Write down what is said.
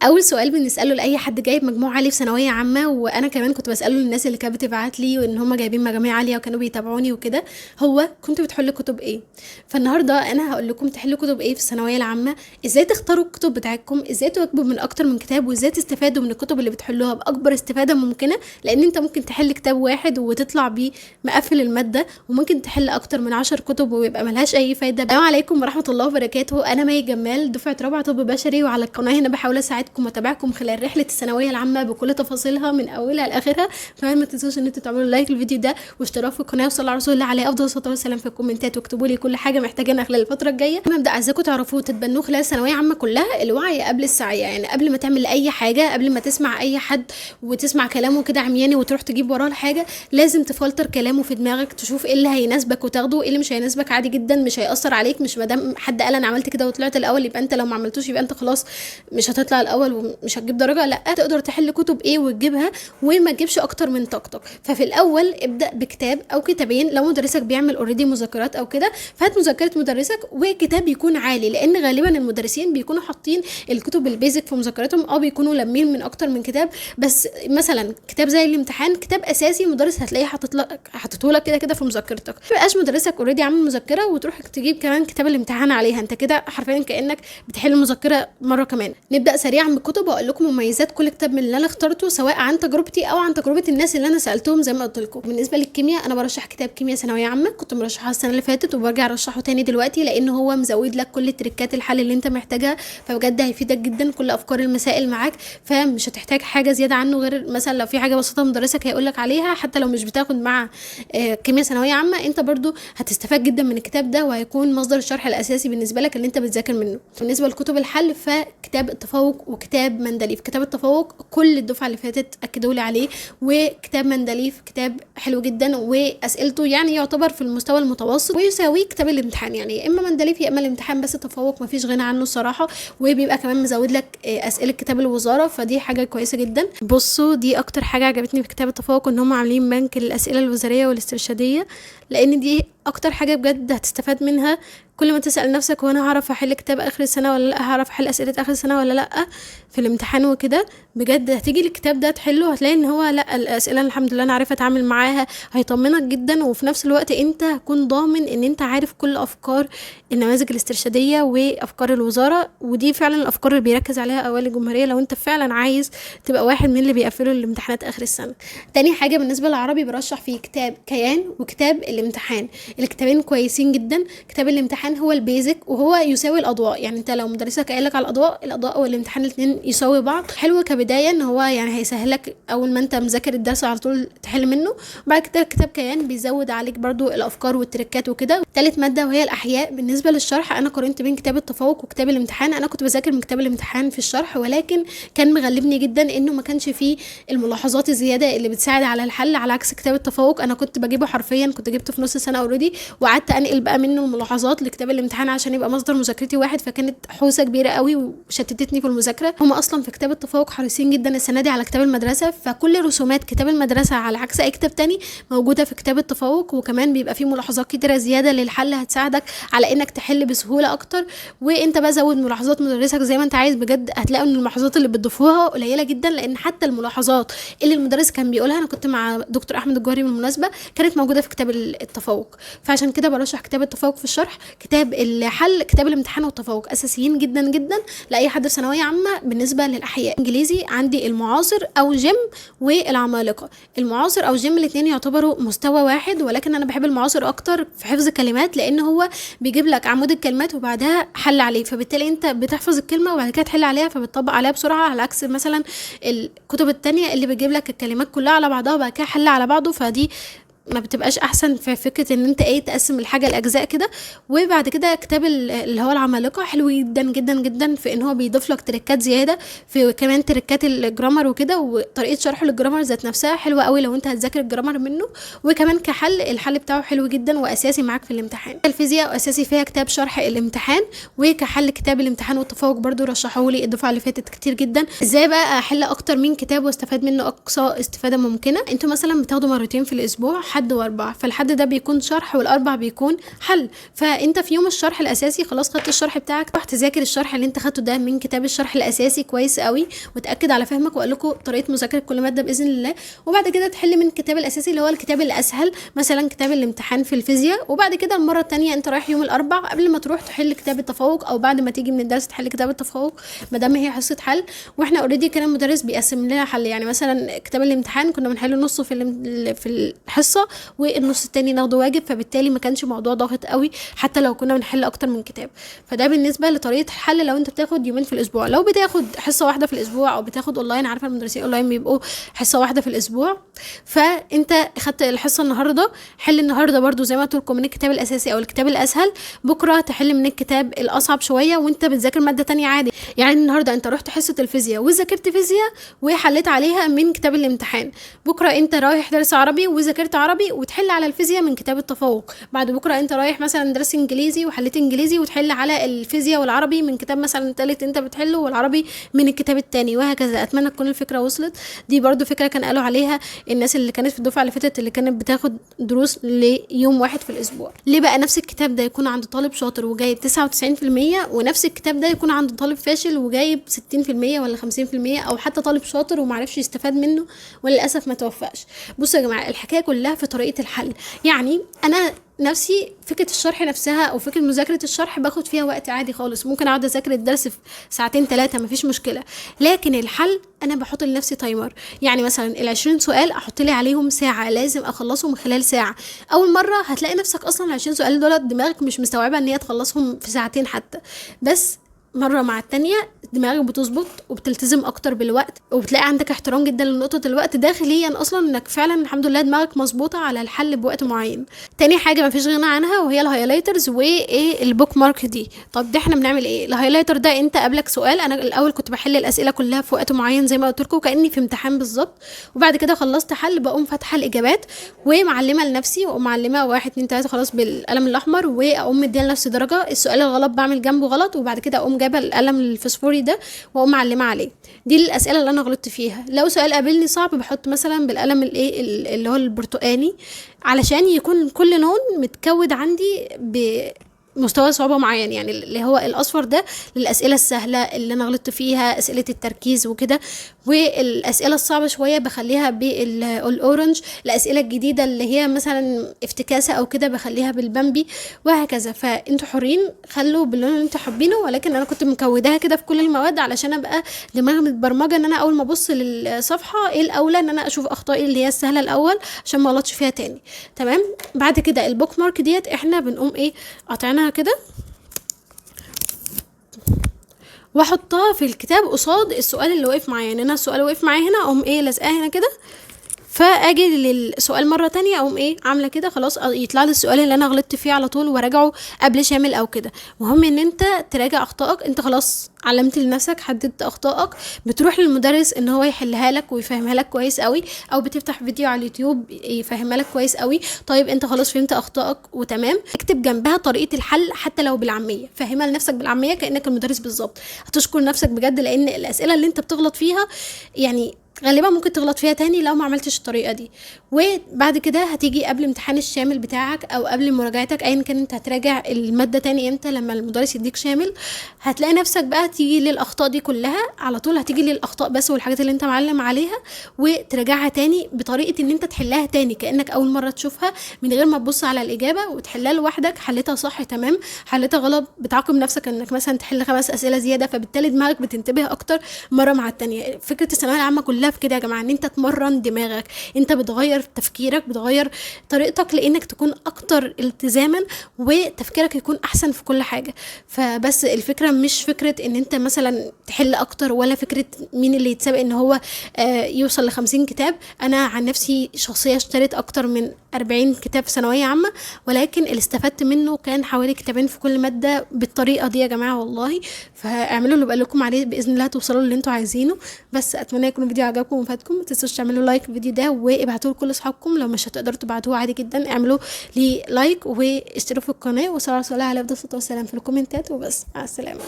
أول سؤال بنسأله لأي حد جايب مجموع عالي في ثانوية عامة، وأنا كمان كنت بسأله للناس اللي كانت بتبعت لي وإن هم جايبين مجاميع عالية وكانوا بيتابعوني وكده، هو كنتوا بتحلوا كتب إيه؟ فالنهارده أنا هقول لكم تحلوا كتب إيه في الثانوية العامة، إزاي تختاروا الكتب بتاعتكم، إزاي تواكبوا من أكتر من كتاب، وإزاي تستفادوا من الكتب اللي بتحلوها بأكبر استفادة ممكنة، لأن أنت ممكن تحل كتاب واحد وتطلع بيه مقفل المادة، وممكن تحل أكتر من 10 كتب ويبقى ملهاش أي فايدة. السلام عليكم ورحمة الله وبركاته، أنا مي جمال دفعة رابعة طب بشري، وعلى القناة هنا بحاول اساعدكم واتابعكم خلال رحله الثانوية العامة بكل تفاصيلها من اولها لاخرها. كمان ما تنسوش ان انتوا تعملوا like للفيديو ده واشتراك في القناة وصلوا على رسول الله عليه افضل الصلاة والسلام في الكومنتات، واكتبوا لي كل حاجة محتاجينها خلال الفترة الجاية. مبدا عايزاكم تعرفوه وتتبنوه خلال ثانوية عامة كلها، الوعي قبل السعي. يعني قبل ما تعمل اي حاجة، قبل ما تسمع اي حد وتسمع كلامه كده عمياني وتروح تجيب وراه الحاجة، لازم تفلتر كلامه في دماغك، تشوف ايه اللي هيناسبك وتاخده، ايه اللي مش هيناسبك عادي جدا مش هيأثر عليك. مش مادام حد قال انا عملت كده وطلعت الاول يبقى انت لو ما عملتوش يبقى انت خلاص مش هتطلع الاول ومش هتجيب درجه. لا، تقدر تحل كتب ايه وتجيبها وما تجيبش اكتر من طاقتك. ففي الاول ابدا بكتاب او كتابين، لو مدرسك بيعمل already مذكرات او كده فهات مذكره مدرسك وكتاب يكون عالي، لان غالبا المدرسين بيكونوا حاطين الكتب ال basic في مذكراتهم، بيكونوا لمين من اكتر من كتاب. بس مثلا كتاب زي الامتحان كتاب اساسي مدرس هتلاقيه حاطته لك كده كده في مذكرتك، ما يبقاش مدرسك already عامل مذكره وتروح تجيب كمان كتاب الامتحان عليها، انت كده حرفيا كانك بتحل المذكرة مرة كمان. نبدا سريعا بالكتب واقول لكم مميزات كل كتاب من اللي انا اخترته، سواء عن تجربتي او عن تجربه الناس اللي انا سالتهم زي ما قلت لكم. بالنسبة للكيمياء انا برشح كتاب كيمياء ثانوية عامة، كنت مرشحة السنة اللي فاتت وبرجع ارشحه تاني دلوقتي، لان هو مزود لك كل تريكات الحل اللي انت محتاجها، فبجد هيفيدك جدا، كل افكار المسائل معاك، فمش هتحتاج حاجة زيادة عنه غير مثلا لو في حاجة بسيطة مدرسك هيقول لك عليها. حتى لو مش بتاخد مع كيمياء ثانوية عامة انت برضو هتستفاد جدا من الكتاب ده، وهيكون مصدر الشرح الاساسي بالنسبة لك اللي انت بتذاكر منه. بالنسبة لكتب الحل فكتاب التفوق وكتاب مندليف. كتاب التفوق كل الدفعة اللي فاتت اكدوا لي عليه، وكتاب مندليف كتاب حلو جدا واسئلته يعني يعتبر في المستوى المتوسط ويساوي كتاب الامتحان، يعني يا اما مندليف يا اما الامتحان، بس التفوق مفيش غنى عنه الصراحة، وبيبقى كمان مزود لك اسئلة كتاب الوزارة، فدي حاجة كويسة جدا. بصوا دي اكتر حاجة عجبتني في كتاب التفوق، ان هم عاملين بنك للاسئلة الوزارية والاسترشاديه، لان دي اكتر حاجة بجد هتستفاد منها. كل ما تسأل نفسك هو انا هعرف احل كتاب اخر السنة ولا لا، هعرف احل اسئلة اخر السنة ولا لا في الامتحان وكده، بجد هتيجي الكتاب ده تحله هتلاقي ان هو لا، الاسئلة الحمد لله انا عارفه اتعامل معاها، هيطمنك جدا، وفي نفس الوقت انت هتكون ضامن ان انت عارف كل افكار النماذج الاسترشاديه وافكار الوزارة، ودي فعلا الافكار اللي بيركز عليها اوائل الجمهورية لو انت فعلا عايز تبقى واحد من اللي بيقفلوا الامتحانات اخر السنة. تاني حاجة بالنسبة للعربي برشح فيه كتاب كيان وكتاب الامتحان، الكتابين كويسين جدا. كتاب الامتحان هو ال basic وهو يساوي الاضواء، يعني انت لو مدرسك قايل لك على الاضواء، الاضواء والامتحان الاثنين يساوي بعض. حلو كبداية ان هو يعني هيسهلك اول ما انت مذاكر الدرس على طول تحل منه. بعد كده كتاب كيان بيزود عليك برضو الافكار والتريكات وكده. ثالث مادة وهي الاحياء، بالنسبة للشرح انا قارنت بين كتاب التفوق وكتاب الامتحان. انا كنت بذاكر من كتاب الامتحان في الشرح، ولكن كان مغلبني جدا انه ما كانش فيه الملاحظات الزيادة اللي بتساعد على الحل، على عكس كتاب التفوق انا كنت بجيبه حرفيا، كنت جبته في نص سنة already وقعدت انقل بقى منه الملاحظات لكتاب الامتحان عشان يبقى مصدر مذاكرتي واحد، فكانت حوسه كبيرة قوي وشتتتني في المذاكرة. هم اصلا في كتاب التفوق حريصين جدا السنة دي على كتاب المدرسة، فكل رسومات كتاب المدرسة على عكس اي كتاب تاني موجودة في كتاب التفوق، وكمان بيبقى فيه ملاحظات كتيرة زيادة للحل هتساعدك على انك تحل بسهولة اكتر. وانت بقى زود ملاحظات مدرسك زي ما انت عايز، بجد هتلاقي ان الملاحظات اللي بتضيفوها قليله جدا، لان حتى الملاحظات اللي المدرس كان بيقولها، انا كنت مع دكتور احمد الجوهري بالمناسبة، كانت موجودة في كتاب التفوق. فعشان كده برشح كتاب التفوق في الشرح، كتاب الحل، كتاب الامتحان والتفوق اساسيين جدا جدا لاي حد في ثانوية عامة. بالنسبة للاحياء انجليزي عندي المعاصر او جيم والعمالقه. المعاصر او جيم الاثنين يعتبروا مستوى واحد، ولكن انا بحب المعاصر اكتر في حفظ الكلمات، لان هو بيجيب لك عمود الكلمات وبعدها حل عليه، فبالتالي انت بتحفظ الكلمة وبعد كده تحل عليها فبتطبق عليها بسرعة، على عكس مثلا الكتب التانية اللي بتجيب لك الكلمات كلها على بعضها وبعد كده حل على بعضه، فدي ما بتبقاش احسن في فكرة ان انت ايه تقسم الحاجة لاجزاء كده. وبعد كده كتاب اللي هو العمالقة حلو جدا جدا جدا في ان هو بيضيف لك تريكات زيادة، في كمان تريكات ال grammar وكده، وطريقه شرحه لل grammar ذات نفسها حلوة قوي لو انت هتذاكر ال grammar منه. وكمان كحل، الحل بتاعه حلو جدا واساسي معاك في الامتحان. الفيزياء اساسي فيها كتاب شرح الامتحان، وكحل كتاب الامتحان والتفوق برضو رشحوه لي الدفعة اللي فاتت كتير جدا. ازاي بقى احل اكتر من كتاب واستفاد منه اقصى استفاده ممكنة؟ انتوا مثلا بتاخدوا مرتين في الاسبوع، حد واربع، فالحد ده بيكون شرح والاربع بيكون حل. فانت في يوم الشرح الاساسي خلاص خدت الشرح بتاعك، تروح تذاكر الشرح اللي انت خدته ده من كتاب الشرح الاساسي كويس قوي، وتاكد على فهمك، واقول لكم طريقه مذاكرة كل مادة باذن الله. وبعد كده تحل من الكتاب الاساسي اللي هو الكتاب الاسهل، مثلا كتاب الامتحان في الفيزياء. وبعد كده المرة الثانية انت رايح يوم الاربع قبل ما تروح تحل كتاب التفوق، او بعد ما تيجي من الدرس تحل كتاب التفوق، ما دام هي حصة حل. واحنا already كان المدرس بيقسم لنا حل، يعني مثلا كتاب الامتحان كنا بنحل نصه في الحصة والنص التاني ناخده واجب، فبالتالي ما كانش موضوع ضاغط قوي حتى لو كنا بنحل اكتر من كتاب. فده بالنسبة لطريقه الحل لو انت بتاخد يومين في الاسبوع. لو بتاخد حصة واحدة في الاسبوع او بتاخد اونلاين، عارفه المدرسين اونلاين بيبقوا حصة واحدة في الاسبوع، فانت خدت الحصة النهارده، حل النهارده برضو زي ما قلت لكم من الكتاب الاساسي او الكتاب الاسهل، بكره تحل من الكتاب الاصعب شوية وانت بتذاكر مادة تانية عادي. يعني النهارده انت رحت حصة الفيزياء وذاكرت فيزياء وحليت عليها من كتاب الامتحان، بكره انت رايح درس عربي وذاكرت عربي وتحل على الفيزياء من كتاب التفوق، بعد بكره انت رايح مثلا درس انجليزي وحليت انجليزي وتحل على الفيزياء والعربي من كتاب مثلا تالت انت بتحله، والعربي من الكتاب التاني، وهكذا. اتمنى تكون الفكرة وصلت. دي برضو فكرة كان قالوا عليها الناس اللي كانت في الدفعة اللي فاتت اللي كانت بتاخد دروس ليوم واحد في الاسبوع. ليه بقى نفس الكتاب ده يكون عند طالب شاطر وجايب 99%، ونفس الكتاب ده يكون عند طالب فاشل وجايب 60% ولا 50%، او حتى طالب شاطر ومعرفش يستفاد منه وللاسف ما توفقش؟ بصوا يا جماعة، الحكاية كلها في طريقه الحل. يعني انا نفسي فكرة الشرح نفسها او فكرة مذاكرة الشرح باخد فيها وقت عادي خالص، ممكن اقعد اذاكر الدرس في ساعتين 3 مفيش مشكلة، لكن الحل انا بحط لنفسي timer. يعني مثلا ال20 سؤال احط لي عليهم ساعة، لازم اخلصهم خلال ساعة. اول مرة هتلاقي نفسك اصلا ال20 سؤال دول دماغك مش مستوعبة ان هي تخلصهم في ساعتين حتى، بس مرة مع التانية دماغك بتظبط وبتلتزم اكتر بالوقت، وبتلاقي عندك احترام جدا لنقطة الوقت داخليا اصلا، انك فعلا الحمد لله دماغك مظبوطة على الحل بوقت معين. تاني حاجة مفيش غنى عنها وهي ال highlighters وايه ال bookmark دي. طب ده احنا بنعمل ايه؟ ال highlighter ده انت قابلك سؤال، انا الاول كنت بحل الاسئلة كلها في وقت معين زي ما قلت لكم كاني في امتحان بالظبط، وبعد كده خلصت حل بقوم فاتحة الاجابات ومعلمه لنفسي، واقوم معلمه 1 2 3 خلاص بالقلم الاحمر، واقوم مديه لنفسي درجه. السؤال الغلط بعمل جنبه غلط، وبعد كده اقوم جايبه القلم الفسفوري ده واقوم معلمه عليه. دي الاسئلة اللي انا غلطت فيها. لو سؤال قابلني صعب بحط مثلا بالقلم الايه اللي هو البرتقاني، علشان يكون كل لون متكود عندي بمستوى صعوبة معين. يعني اللي هو الأصفر ده للأسئلة السهلة اللي أنا غلطت فيها، أسئلة التركيز وكده، والأسئلة الصعبة شوية بخليها بال orange، الأسئلة الجديدة اللي هي مثلا افتكاسة أو كده بخليها بالبامبي، وهكذا. فأنتوا حرين، خلوا باللون اللي انتوا حابينه، ولكن أنا كنت مكوداها كده في كل المواد علشان أبقى دماغي متبرمجة إن أنا أول ما أبص للصفحة إيه الأولى إن أنا أشوف أخطائي اللي هي السهلة الأول عشان ما أغلطش فيها تاني. تمام. بعد كده ال bookmark ديت إحنا بنقوم إيه قاطعينها كده واحطها في الكتاب قصاد السؤال اللي واقف معايا. يعني انا السؤال واقف معايا هنا اقوم ايه لازقاه هنا كده، فاجي للسؤال مرة تانية اقوم ايه عامله كده، خلاص يطلع لي السؤال اللي انا غلطت فيه على طول وراجعه قبل شامل او كده. مهم ان انت تراجع اخطائك، انت خلاص علمت لنفسك، حددت اخطائك، بتروح للمدرس ان هو يحلها لك ويفهمها لك كويس قوي، او بتفتح فيديو على اليوتيوب يفهمها لك كويس قوي. طيب انت خلاص فهمت اخطائك وتمام، اكتب جنبها طريقه الحل حتى لو بالعامية، فهمها لنفسك بالعامية كانك المدرس بالظبط، هتشكر نفسك بجد، لان الاسئلة اللي انت بتغلط فيها يعني غالبا ممكن تغلط فيها تاني لو ما عملتش الطريقة دي. وبعد كده هتيجي قبل امتحان الشامل بتاعك او قبل مراجعتك ايا كان انت هتراجع المادة تاني امتى، لما المدرس يديك شامل هتلاقي نفسك بقى تيجي للاخطاء دي كلها على طول، هتيجي للاخطاء بس والحاجات اللي انت معلم عليها وتراجعها تاني بطريقة ان انت تحلها تاني كانك اول مرة تشوفها من غير ما تبص على الاجابة، وتحلها لوحدك. حلتها صح تمام، حلتها غلط بتعاقب نفسك انك مثلا تحل 5 اسئلة زيادة، فبالتالي دماغك بتنتبه اكتر مرة مع التانية. فكرة الثانوية العامة كلها في كده يا جماعة، ان انت تمرن دماغك، انت بتغير تفكيرك، بتغير طريقتك لانك تكون اكتر التزاما وتفكيرك يكون احسن في كل حاجة. فبس الفكرة مش فكرة ان انت مثلا تحل اكتر، ولا فكرة مين اللي يتسابق ان هو يوصل ل50 كتاب. انا عن نفسي شخصية اشتريت اكتر من 40 كتاب في ثانوية عامة، ولكن اللي استفدت منه كان حوالي 2 في كل مادة بالطريقة دي يا جماعة والله. فاعملوا اللي بقول لكم عليه باذن الله توصلوا للي انتوا عايزينه. بس اتمنى يكون الفيديو عجبكم وفادكم، ما تنسوش تعملوا like الفيديو ده وابعتوه لكل اصحابكم، لو مش هتقدروا تبعتوه عادي جدا اعملوا لي like واشتركوا في القناة، وصلوا على افضل الصلاة والسلام في الكومنتات. وبس، مع السلامة.